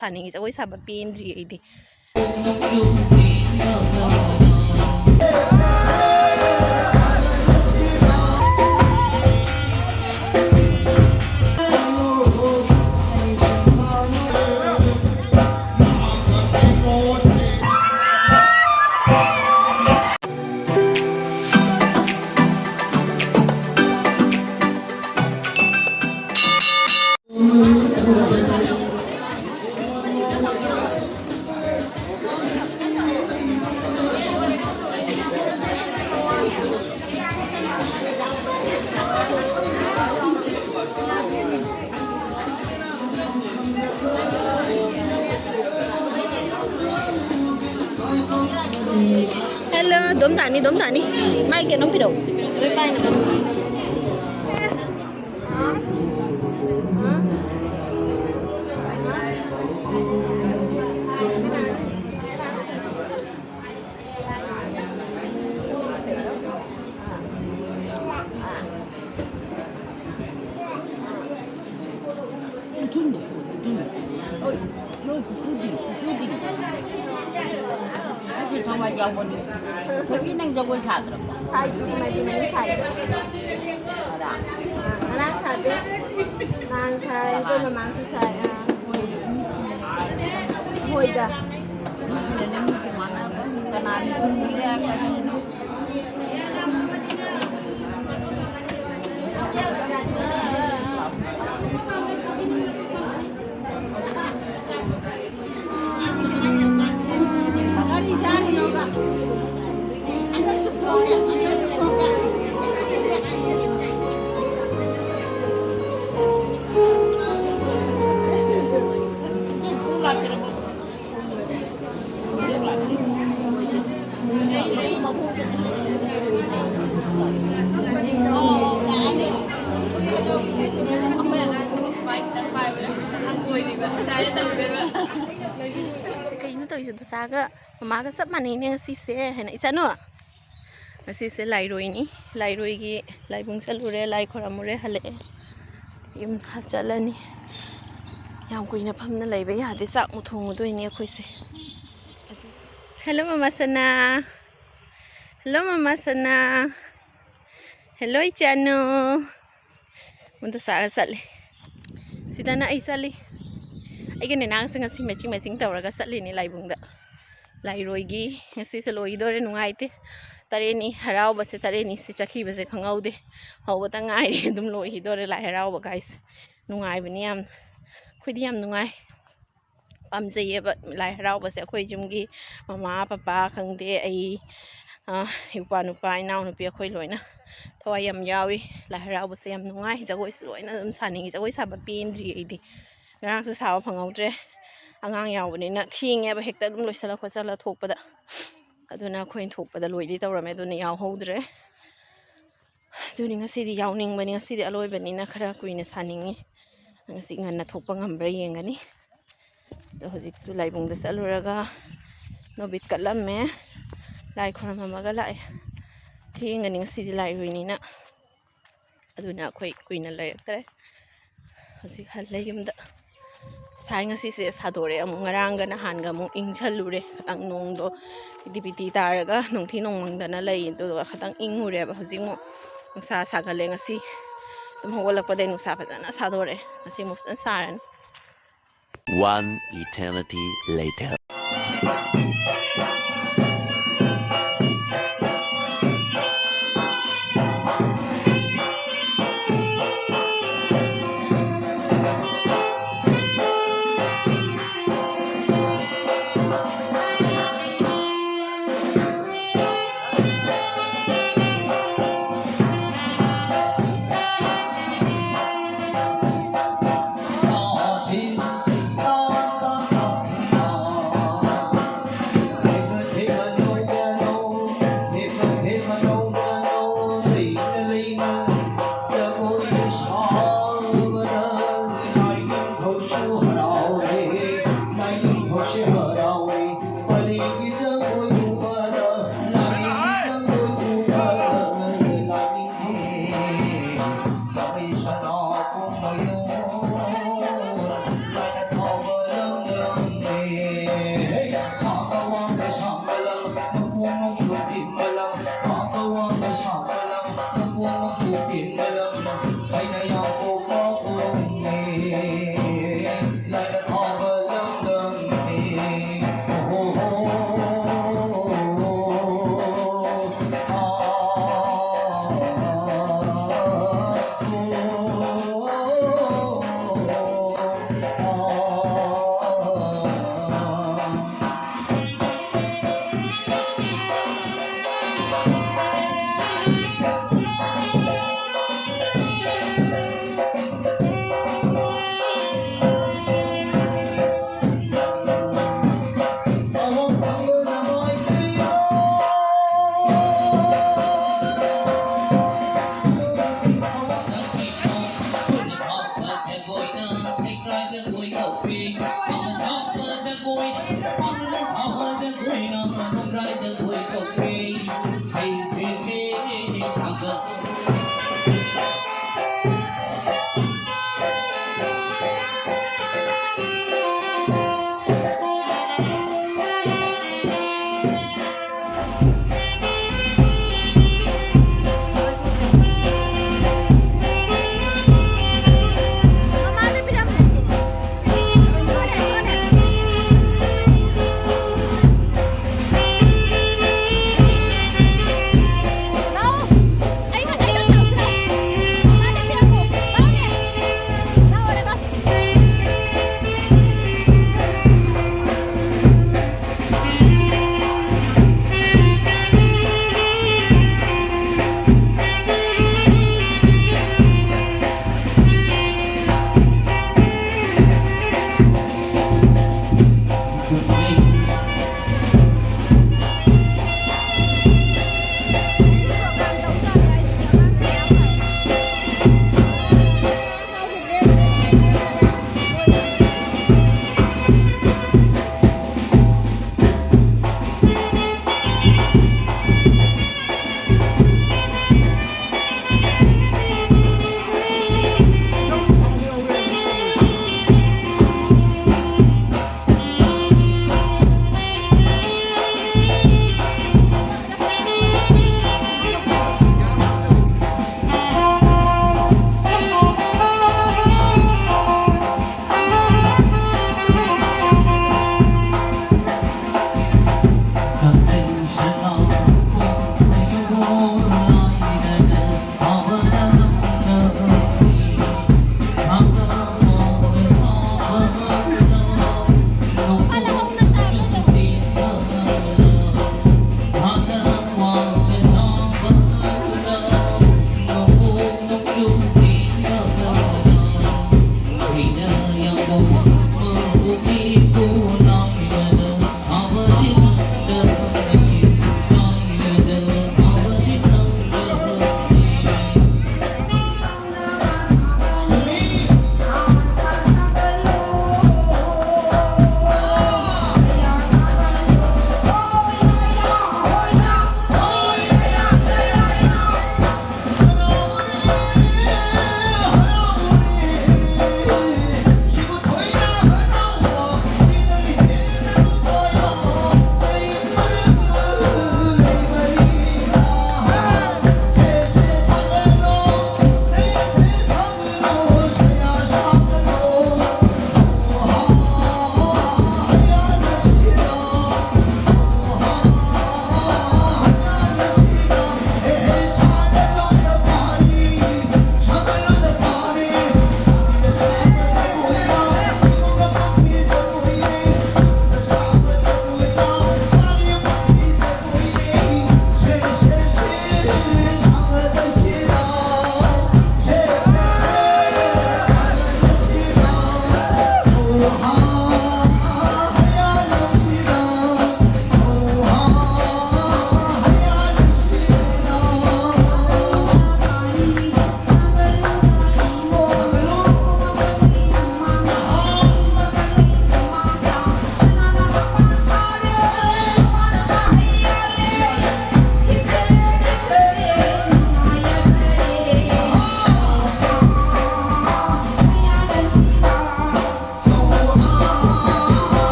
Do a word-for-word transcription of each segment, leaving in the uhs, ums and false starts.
ꯁꯥꯅꯤꯡꯉꯤ, ꯖꯒꯣꯏ ꯁꯥꯕ ꯄꯦꯟꯗ꯭ꯔꯤ ꯑꯩꯗꯤ꯫ Hello, ꯑꯗꯨꯝ ꯇꯥꯅꯤ, ꯑꯗꯨꯝ ꯇꯥꯅꯤ꯫ ꯃꯥꯏ ꯀꯩꯅꯣꯝ ꯄꯤꯔꯛꯎ꯫ ꯂꯣꯏ ꯄꯥꯏꯅꯕ꯫ ꯊꯨꯝꯗꯣ, ꯊꯨꯝꯗꯣ꯫ ꯍꯣꯏ, ꯅꯣꯏ ꯄꯨꯄꯨꯗꯤ, ꯄꯨꯄꯨꯗꯤ꯫ ꯄꯨꯄꯨ ꯊꯋꯥꯏ ꯌꯥꯎꯕꯅꯤ꯫ ꯊꯣꯏꯕꯤ, ꯅꯪ ꯖꯒꯣꯏ ꯁꯥꯗ꯭ꯔꯕꯣ? ꯁꯥꯏꯗꯨꯗꯤ, ꯃꯥꯗꯤ ꯃꯅꯤ ꯁꯥꯏꯗ꯫ ꯉꯔꯥꯡ? ꯑꯥ, ꯉꯔꯥꯡ ꯁꯥꯗꯦ꯫ ꯅꯍꯥꯟ ꯁꯥꯏ, ꯑꯩꯈꯣꯏ ꯃꯃꯥꯡꯁꯨ ꯁꯥꯏ꯫ ꯑꯥ, ꯃꯣꯏ, ꯃꯣꯏꯗ꯫ ꯃꯤꯁꯤꯅꯅꯦ, ꯃꯤꯁꯦ ꯃꯥꯟꯅꯕ, ꯀꯅꯥꯅ ꯀꯔꯤꯅꯣ? ꯁꯤ ꯀꯩꯅꯣ ꯇꯧꯔꯤꯁꯦ? ꯗꯁꯥꯒ ꯃꯃꯥꯒ ꯆꯞ ꯃꯥꯟꯅꯩꯅꯦ ꯉꯁꯤꯁꯦ ꯍꯥꯏꯅ꯫ ꯏꯆꯥꯅꯨ, ꯉꯁꯤꯁꯦ ꯂꯥꯏꯔꯣꯏꯅꯤ꯫ ꯂꯥꯏꯔꯣꯏꯒꯤ ꯂꯥꯏꯕꯨꯡ ꯆꯠꯂꯨꯔꯦ, ꯂꯥꯏ ꯈꯣꯏꯔꯝꯃꯨꯔꯦ, ꯍꯜꯂꯛꯑꯦ꯫ ꯌꯨꯝ ꯆꯠꯂꯅꯤ꯫ ꯌꯥꯝ ꯀꯨꯏꯅ ꯐꯝꯅ ꯂꯩꯕ ꯌꯥꯗꯦ, ꯆꯥꯛ ꯑꯃꯨꯛ ꯊꯣꯡꯉꯨꯗꯣꯏꯅꯦ ꯑꯩꯈꯣꯏꯁꯦ꯫ Hello ꯃꯃꯥ ꯁꯅꯥ꯫ Hello ꯃꯃꯥ ꯁꯅꯥ꯫ Hello ꯏꯆꯥꯅꯨ꯫ ꯃꯗꯨ ꯁꯥꯔ ꯆꯠꯂꯤ꯫ ꯁꯤꯗꯅ ꯑꯩ ꯆꯠꯂꯤ꯫ ꯑꯩꯒ ꯅꯦꯅꯥꯒꯁꯦ ꯉꯁꯤ matching matching ꯇꯧꯔꯒ ꯆꯠꯂꯤꯅꯤ ꯂꯥꯏꯕꯨꯡꯗ꯫ ꯂꯥꯏꯔꯣꯏꯒꯤ ꯉꯁꯤꯁꯦ ꯂꯣꯏꯈꯤꯗꯣꯔꯦ, ꯅꯨꯡꯉꯥꯏꯇꯦ꯫ ꯇꯔꯦꯠꯅꯤ ꯍꯔꯥꯎꯕꯁꯦ, ꯇꯔꯦꯠꯅꯤꯁꯦ ꯆꯠꯈꯤꯕꯁꯦ ꯈꯪꯍꯧꯗꯦ꯫ ꯍꯧꯕꯇ ꯉꯥꯏꯔꯤ ꯑꯗꯨꯝ ꯂꯣꯏꯈꯤꯗꯣꯔꯦ ꯂꯥꯏ ꯍꯔꯥꯎꯕ guys꯫ ꯅꯨꯡꯉꯥꯏꯕꯅꯤ ꯌꯥꯝ꯫ ꯑꯩꯈꯣꯏꯗꯤ ꯌꯥꯝ ꯅꯨꯡꯉꯥꯏ꯫ ꯄꯥꯝꯖꯩꯌꯦꯕ ꯂꯥꯏ ꯍꯔꯥꯎꯕꯁꯦ꯫ ꯑꯩꯈꯣꯏ ꯌꯨꯝꯒꯤ ꯃꯃꯥ ꯄꯄꯥ ꯈꯪꯗꯦ, ꯑꯩ, ꯑ, ꯏꯄ꯭ꯋꯥ ꯅꯨꯄꯥ, ꯏꯅꯥꯎꯅꯨꯄꯤ, ꯑꯩꯈꯣꯏ ꯂꯣꯏꯅ ꯊꯋꯥꯏ ꯌꯥꯝ ꯌꯥꯎꯏ꯫ ꯂꯥꯏ ꯍꯔꯥꯎꯕꯁꯦ ꯌꯥꯝ ꯅꯨꯡꯉꯥꯏ꯫ ꯖꯒꯣꯏꯁꯨ ꯂꯣꯏꯅ ꯑꯗꯨꯝ ꯁꯥꯅꯤꯡꯉꯤ꯫ ꯖꯒꯣꯏ ꯁꯥꯕ ꯄꯦꯟꯗ꯭ꯔꯤ ꯑꯩꯗꯤ꯫ ꯉꯔꯥꯡꯁꯨ ꯁꯥꯕ ꯐꯪꯍꯧꯗ꯭ꯔꯦ꯫ ꯑꯉꯥꯡ ꯌꯥꯎꯕꯅꯤꯅ ꯊꯦꯡꯉꯦꯕ ꯍꯦꯛꯇ ꯑꯗꯨꯝ ꯂꯣꯏꯁꯤꯜꯂ ꯈꯣꯠꯆꯜꯂ ꯊꯣꯛꯄꯗ꯫ ꯑꯗꯨꯅ ꯑꯩꯈꯣꯏꯅ ꯊꯣꯛꯄꯗ ꯂꯣꯏꯗꯤ ꯇꯧꯔꯝꯃꯦ, ꯑꯗꯨꯅ ꯌꯥꯎꯍꯧꯗ꯭ꯔꯦ꯫ ꯑꯗꯨꯅꯤ ꯉꯁꯤꯗꯤ ꯌꯥꯎꯅꯤꯡꯕꯅꯤ꯫ ꯉꯁꯤꯗꯤ ꯑꯂꯣꯏꯕꯅꯤꯅ ꯈꯔ ꯀꯨꯏꯅ ꯁꯥꯅꯤꯡꯉꯤ꯫ ꯉꯁꯤ ꯉꯟꯅ ꯊꯣꯛꯄ ꯉꯝꯕ꯭ꯔꯥ ꯌꯦꯡꯒꯅꯤ꯫ ꯑꯗꯣ ꯍꯧꯖꯤꯛꯁꯨ ꯂꯥꯏꯕꯨꯡꯗ ꯆꯠꯂꯨꯔꯒ ꯅꯣꯕꯤꯠ ꯀꯠꯂꯝꯃꯦ꯫ ꯂꯥꯏ ꯈꯨꯔꯝꯃꯝꯃꯒ ꯂꯥꯛꯑꯦ꯫ ꯊꯦꯡꯒꯅꯤ ꯉꯁꯤꯗꯤ ꯂꯥꯏꯔꯣꯏꯅꯤꯅ꯫ ꯑꯗꯨꯅ ꯑꯩꯈꯣꯏ ꯀꯨꯏꯅ ꯂꯩꯔꯛꯇ꯭ꯔꯦ꯫ ꯍꯧꯖꯤꯛ ꯍꯜꯂꯦ ꯌꯨꯝꯗ꯫ ꯁꯥꯏ ꯉꯁꯤꯁꯦ ꯁꯥꯗꯣꯔꯛꯑꯦ ꯑꯃꯨꯛ꯫ ꯉꯔꯥꯡꯒ ꯅꯍꯥꯟꯒ ꯑꯃꯨꯛ ꯏꯪꯁꯜꯂꯨꯔꯦ꯫ ꯈꯤꯇꯪ ꯅꯣꯡꯗꯣ ꯄꯤꯇꯤ ꯄꯤꯇꯤ ꯇꯥꯔꯒ ꯅꯨꯡꯊꯤ ꯅꯣꯡꯃꯪꯗꯅ ꯂꯩ꯫ ꯑꯗꯨꯒ ꯈꯤꯇꯪ ꯏꯪꯉꯨꯔꯦꯕ꯫ ꯍꯧꯖꯤꯛ ꯑꯃꯨꯛ ꯅꯨꯡꯁꯥ ꯁꯥꯒꯠꯂꯦ꯫ ꯉꯁꯤ ꯑꯗꯨꯝ ꯍꯧꯒꯠꯂꯛꯄꯗꯩ ꯅꯨꯡꯁꯥ ꯐꯖꯅ ꯁꯥꯗꯣꯔꯛꯑꯦ꯫ ꯉꯁꯤ ꯑꯃꯨꯛ ꯐꯖꯅ ꯁꯥꯔꯅꯤ꯫ One eternity later.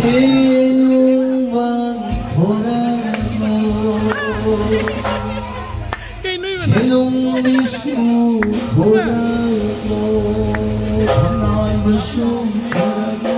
ꯁꯦꯅꯨꯡꯕ ꯈꯣꯔꯃꯣ, ꯁꯦꯅꯨꯡꯕꯤꯁꯨ ꯈꯣꯔꯃꯣ, ꯊꯧꯅꯥꯏꯕꯁꯨ ꯈꯣꯔꯃꯣ꯫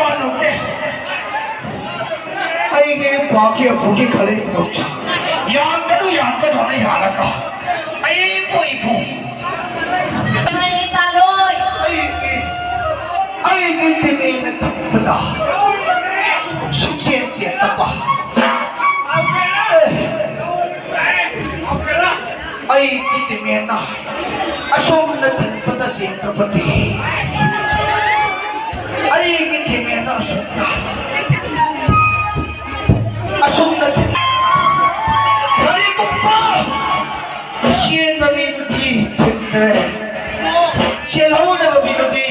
ꯄꯥꯜꯂꯨꯗꯦ꯫ ꯑꯩꯒꯤ ꯏꯄꯥꯒꯤ ꯑꯄꯨꯒꯤ ꯈꯜꯂꯤ ꯇꯧꯁꯤ꯫ ꯌꯥꯟꯒꯅꯨ, ꯌꯥꯟꯒꯅꯨ, ꯑꯩ ꯍꯥꯜꯂꯛꯀ꯫ ꯑꯩ ꯏꯄꯨ, ꯏꯄꯨ꯫ ꯃꯔꯩ ꯇꯥꯂꯣꯏ꯫ ꯑꯩꯒꯤ, ꯑꯩꯒꯤ ꯇꯤꯃꯦꯅ ꯊꯛꯄꯗ ꯁꯨꯡꯆꯦꯟ ꯆꯦꯟꯗꯕ꯫ ꯑꯩꯒꯤ ꯇꯤꯃꯦꯅ ꯑꯁꯣꯝꯅ ꯊꯤꯟꯕꯗ ꯆꯦꯟꯗ꯭ꯔꯕꯗꯤ, ꯑꯩꯒꯤ ꯇꯤꯃꯦꯅ ꯑꯁꯣꯝꯅ, ꯑꯁꯣꯝꯅ ꯊꯤꯟ-, ꯀꯔꯤꯒꯨꯝꯕ ꯆꯦꯟꯕ ꯃꯤꯗꯨꯗꯤ ꯊꯤꯟꯗ꯭ꯔꯦ, ꯆꯦꯜꯍꯧꯗꯕ ꯃꯤꯗꯨꯗꯤ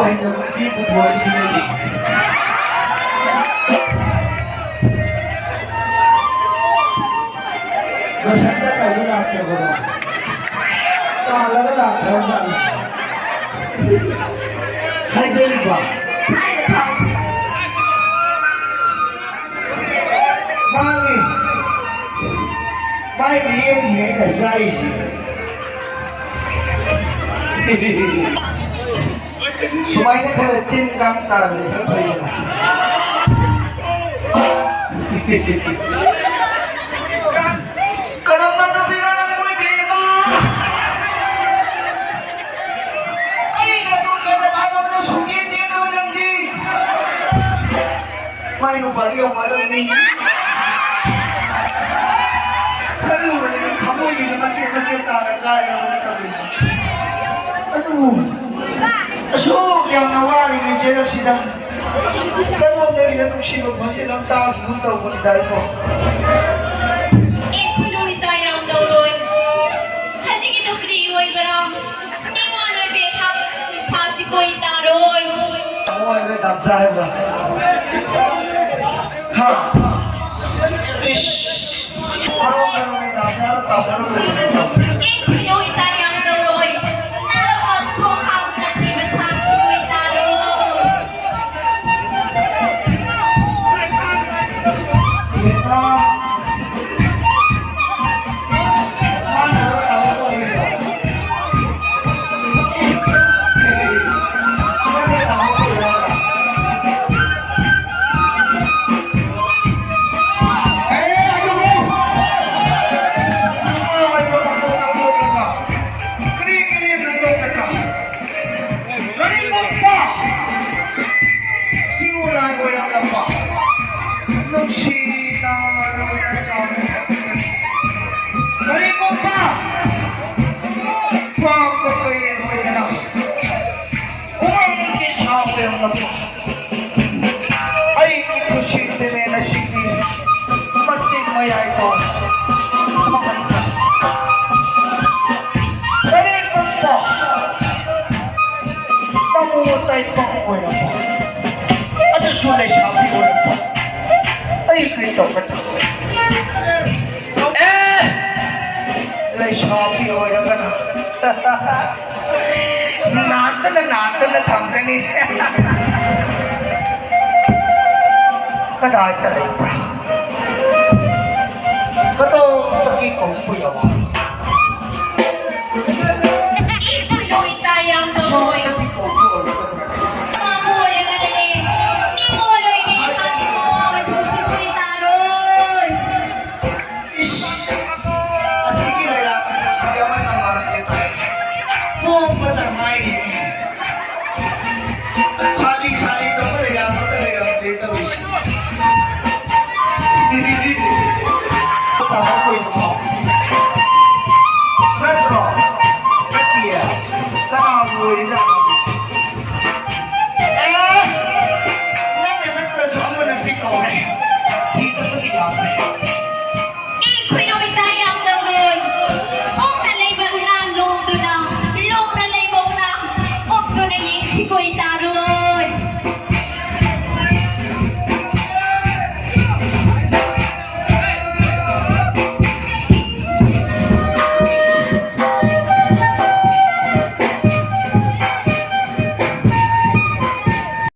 ꯍꯩꯅꯕꯒꯤ ꯄꯨꯊꯣꯔꯛꯏꯁꯤꯅꯗꯤ꯫ ꯃꯁꯛꯇ ꯇꯧꯕ ꯂꯥꯛꯇꯕꯗꯣ ꯇꯥꯜꯂꯒ ꯂꯥꯛꯈ꯭ꯔꯕꯖꯥꯠꯅꯤ꯫ ꯍꯥꯏꯖꯔꯤꯕ꯫ ꯃꯥꯒꯤ ꯃꯥꯏ ꯃꯤꯠꯌꯦꯡꯁꯤꯅꯦ ꯑꯩꯅ ꯆꯥꯛꯏꯁꯦ꯫ ꯁꯨꯃꯥꯏꯅ ꯈꯔ ꯇꯤꯟ ꯀꯥꯡ ꯇꯥꯔꯗꯤ ꯈꯔ ꯐꯩꯗꯅ꯫ ꯀꯔꯝꯕ ꯅꯨꯄꯤꯅꯣ ꯅꯪꯕꯨ ꯏꯕꯦꯝꯃ? ꯑꯩꯅ ꯅꯣꯏꯒꯤ ꯃꯃꯥꯟꯅꯕꯗ ꯁꯨꯡꯆꯦꯟ ꯆꯦꯟꯗꯕ ꯅꯪꯗꯤ꯫ ꯃꯥꯏ ꯅꯨꯄꯥꯗꯤ ꯌꯥꯝ ꯋꯥꯔꯝꯅꯤ꯫ ꯈꯜꯂꯨꯕꯗꯗꯤ ꯊꯃꯣꯏꯒꯤꯗꯤ ꯃꯆꯦꯠ ꯃꯆꯦꯠ ꯇꯥꯅ ꯀꯥꯏꯔꯕꯅ ꯇꯧꯔꯤꯁꯦ꯫ ꯑꯗꯨꯕꯨ ꯑꯁꯨꯛ ꯌꯥꯝꯅ ꯋꯥꯔꯤꯉꯩ ꯆꯩꯔꯛꯁꯤꯗ ꯀꯔꯣꯝꯗꯒꯤꯅ ꯅꯨꯡꯁꯤꯕ ꯈꯣꯟꯖꯦꯜ ꯑꯃ ꯇꯥꯈꯤꯒꯨꯝ ꯇꯧꯕꯅꯤꯗ ꯑꯩꯕꯣ꯫ ꯑꯦ, ꯈꯨꯅꯨ ꯏꯇꯥ ꯌꯥꯝ ꯇꯧꯔꯣꯏ꯫ ꯍꯧꯖꯤꯛꯀꯤꯗꯣ ꯀꯔꯤ ꯑꯣꯏꯕ꯭ꯔꯥ? ꯏꯉꯣꯟ ꯑꯣꯏꯕꯤ ꯍꯥꯞ ꯁꯥꯁꯤ ꯀꯣꯏ ꯇꯥꯔꯣꯏ꯫ ꯇꯥꯃꯣ ꯍꯥꯏꯕ ꯗꯥꯝꯆꯥ ꯍꯥꯏꯕ꯭ꯔꯥ? ꯍꯥ? ꯏꯁ꯫ ꯃꯔꯣꯟ ꯃꯔꯣꯟ ꯗꯥꯝꯆꯥ ꯇꯥꯃꯣ ꯍꯥꯏꯕ꯫ ꯑꯦ, ꯈꯨꯅꯨ ꯏꯇꯥ ꯌꯥꯝ ꯇꯧꯔꯣꯏ꯫ ꯅꯪ ꯂꯧꯍꯣꯟ ꯁꯣꯛ ꯍꯥꯎꯅ ꯊꯤꯕ ꯁꯥꯁꯤ ꯀꯣꯏ ꯇꯥꯔꯣꯏ꯫ ꯀꯔꯤꯒꯨꯝꯕ ꯁꯤꯔꯣꯏ ꯂꯥꯏ ꯑꯣꯏꯔꯝꯂꯕ ꯅꯨꯡꯁꯤꯅ ꯂꯣꯏꯅꯔꯝꯂꯕ ꯀꯔꯤꯒꯨꯝꯕ ꯄꯥꯞꯀ ꯀꯩ ꯑꯣꯏꯗꯅ ꯈꯨꯃꯪꯒꯤ ꯁꯥ ꯑꯣꯏꯔꯝꯂꯕ ꯑꯩꯒꯤ ꯈꯨꯠꯁꯤ ꯇꯦꯂꯦꯟ ꯑꯁꯤꯒꯤ ꯃꯇꯤꯛ ꯃꯌꯥꯏ ꯐꯥꯎ ꯐꯪꯍꯟꯕ꯫ ꯀꯔꯤꯒꯨꯝꯕ ꯇꯥꯏꯕꯪ ꯑꯣꯏꯔꯕ, ꯑꯗꯨꯁꯨ ꯂꯩꯁꯥꯕꯤ ꯑꯣꯏꯔꯕ, ꯑꯩ ꯀꯔꯤ ꯇꯧꯒꯗ꯭ꯔꯥ? ꯑꯦ, ꯂꯩꯁꯥꯕꯤ ꯑꯣꯏꯔꯒꯅ ꯅꯥꯟꯗꯅ ꯅꯥꯟꯗꯅ ꯊꯝꯒꯅꯤ꯫ ꯀꯗꯥꯏꯗ ꯂꯩꯕ꯭ꯔꯥ? ꯀꯗꯣꯝꯗꯒꯤ ꯀꯧꯕ ꯌꯥꯕ? ꯏꯕꯨ ꯂꯣꯏ ꯇꯥꯏ ꯌꯥꯝ ꯇꯧꯔꯣꯏ꯫ ꯁꯣꯝꯗꯒꯤ ꯀꯧꯕ ꯑꯣꯏꯔꯒꯗ꯭ꯔꯥ? ꯄꯥꯝꯕ ꯑꯣꯏꯔꯒꯅꯅꯦ, ꯅꯤꯡꯉꯣꯜ ꯑꯣꯏꯅ ꯏꯄꯥ ꯅꯤꯡꯉꯣꯜ ꯊꯣꯡꯁꯤ ꯐꯨꯔꯤ ꯇꯥꯔꯣꯏ꯫ ꯏꯁ! ꯑꯁꯤꯒꯤ ꯂꯩꯔꯥꯛ ꯑꯁꯤꯗꯤ ꯑꯃ ꯆꯪꯉꯛꯑꯦ ꯇꯥꯏ꯫ ꯄꯣꯛꯄꯇ ꯉꯥꯏꯔꯤꯅꯦ꯫